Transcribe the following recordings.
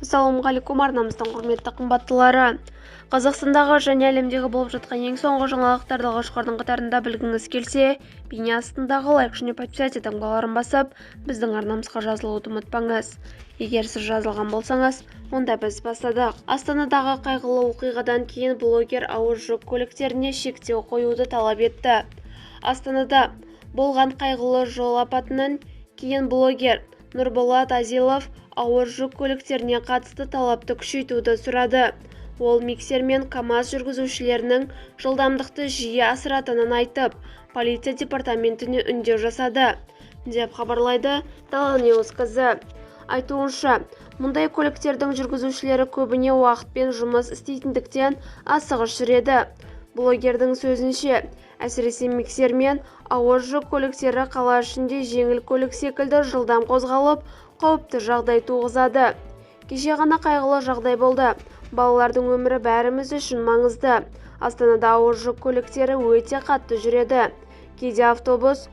Ассалаумағалейкум, арнамыздың құрметті қымбаттылары! Қазақстандағы және әлемдегі болып жатқан ең соңғы жаңалықтарды алғашқылардың қатарында білгіңіз келсе, бейне астындағы лайк және подписаться таңбаларын басып, біздің арнамызға жазылуды ұмытпаңыз. Егер сіз жазылған болсаңыз, онда біз бастадық. Астанадағы қайғылы оқиғадан кейін блогер ауыр жүк көліктеріне шектеу қоюды талап етті. Астанада болған қайғылы жол апатынан кейін блогер Нұрболат Азилов ауыр жүк көліктеріне қатысты талапты күшейтуді сұрады. Ол миксер мен КАМАЗ жүргізушілерінің жылдамдықты жиі асыратынын айтып, полиция департаментіне үндеу жасады, деп хабарлайды Дала News KZ. Айтуынша, мұндай көліктердің жүргізушілері көбіне уақытпен жұмыс істейтіндіктен асығыс жүреді. Блогердің сөзінше, әсіресе миксер мен ауыр жүк көліктері қала ішінде жеңіл көлік секілді жылдам қозғалып, қауіпті жағдай туғызады. Кеше ғана қайғылы жағдай болды. Балалардың өмірі бәріміз үшін маңызды. Астанада ауыр жүк көліктері өте қатты жүреді. Кейде автобус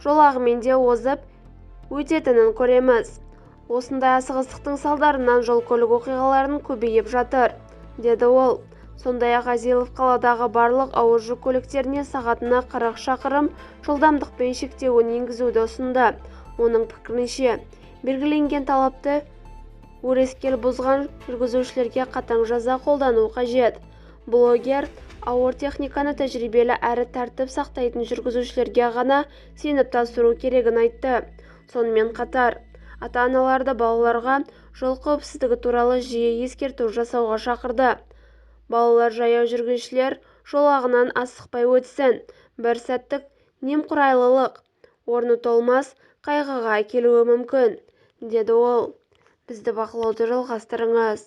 жолағымен де озып өтетінін көреміз. Осындай асығыстықтың салдарынан жол-көлік оқиғаларының көбейіп жатыр, деді ол. Сондай-ақ Азилов қаладағы барлық ауыр жүк көліктеріне сағатына 40 шақырым жылдамдықпен шектеуін енгізуді ұсынды. Оның пікірінше, белгіленген талапты өрескел бұзған жүргізушілерге қатаң жаза қолдану қажет. Блогер ауыр техниканы тәжірибелі әрі тәртіп сақтайтын жүргізушілерге ғана сеніп тапсыру керегін айтты. Сонымен қатар, ата-аналарды балаларға жол қауіпсіздігі туралы жиі ескерту жасауға шақырды. Балалар жаяу жүргіншілер жолағынан асықпай өтсін. Бір сәттік немқұрайлылық орны толмас қайғыға әкелуі мүмкін, деді ол. Бізді бақылауды жалғастырыңыз.